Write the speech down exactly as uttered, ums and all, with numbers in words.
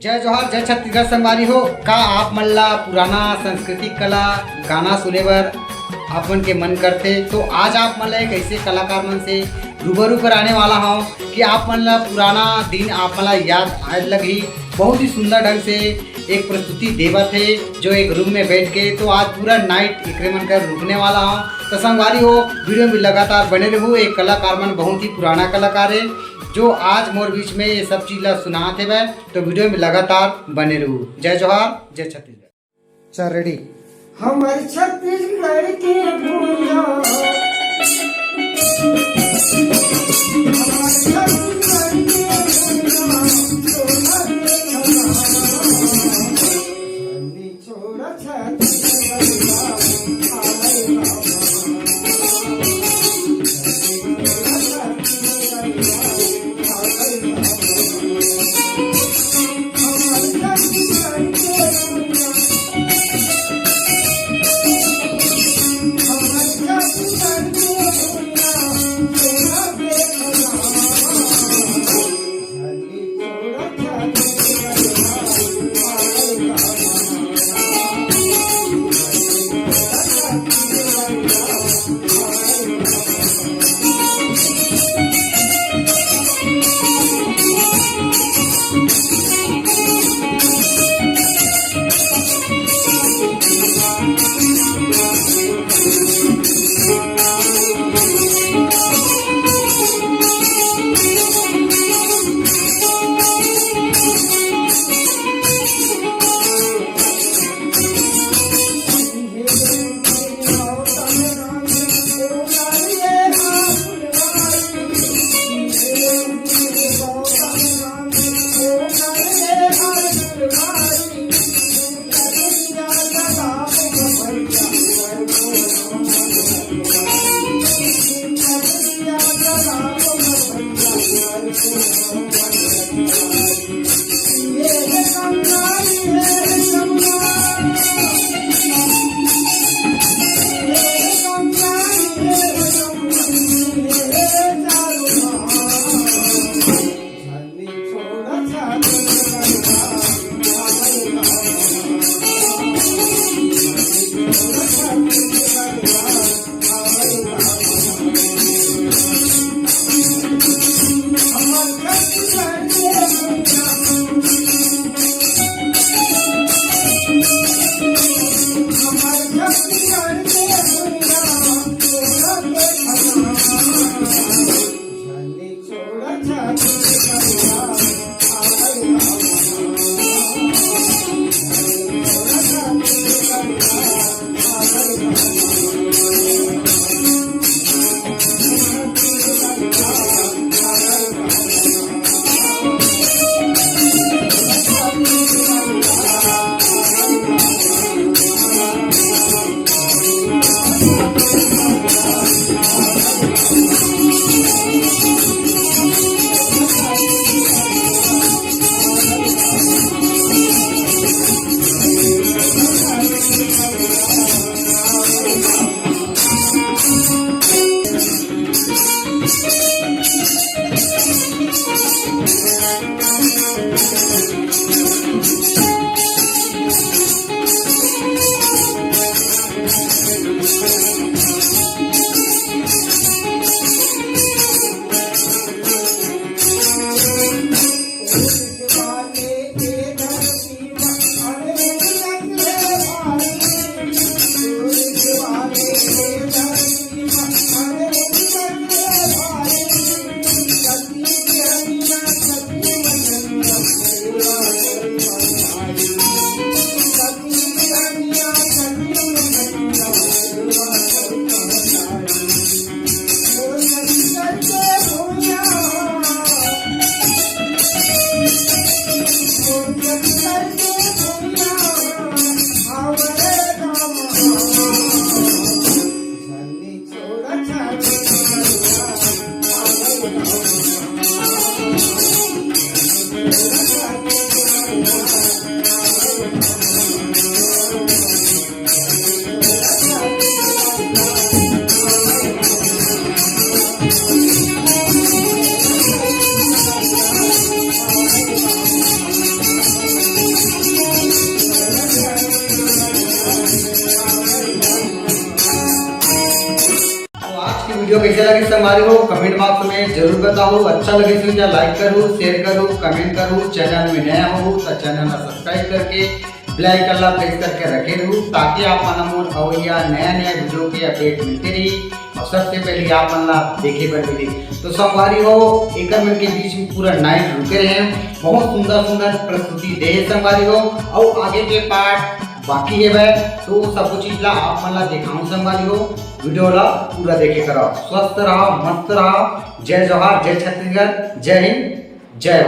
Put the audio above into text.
जय जोहार, जय छत्तीसगढ़ संगवारी हो। का आप मन ला पुराना सांस्कृतिक कला गाना सुने बर आप मन के मन करथे, तो आज आप मन ला एक ऐसे कलाकार मन से रूबरू कराने वाला हूँ कि आप मन ला पुराना दिन आप मन ला याद आए लगही। बहुत ही सुंदर ढंग से एक प्रस्तुति देवत हे, जो एक रूम में बैठ के, तो आज पूरा नाइट एकरे मन कर रुकने वाला हूँ। तो संगवारी हो, वीडियो में लगातार बने रहू। एक कलाकार मन बहुत ही पुराना कलाकार है, जो आज मोर बीच में ये सब चीज ला सुनात हे। तो वीडियो में लगातार बने रहू। जय जोहार, जय छत्तीसगढ़। चल, रेडी। हमर छत्तीसगढ़ के भुइयां, हमर छत्तीसगढ़ के भुइयां, तोहर देखना, छोड़ा छत्तीसगढ़। कैसे लगे संगवारी हो, कमेंट बॉक्स में जरूर बताओ। अच्छा लगे तो क्या लाइक करो, शेयर करो, कमेंट करो। चैनल में नया हो तो चैनल ला सब्सक्राइब करके बेल आइकन ला प्रेस करके रखे रहू, ताकि आप मन ला मोर अवैया नया नया वीडियो के अपडेट मिलते रही और सबसे पहले आप मन ला देखे बर मिले। तो संगवारी हो, एकर मन के बीच में पूरा नाइट रुके रहे हैं, बहुत सुंदर सुंदर प्रस्तुति दे हे संगवारी हो। और आगे के पार्ट बाकी है भाई, तो सब कुछ चीज ला आप मन ला देखाऊं संगवारी हो। वीडियो ला पूरा देखे करो। स्वस्थ रहो, मस्त रहो। जय जोहार, जय छत्तीसगढ़, जय हिंद, जय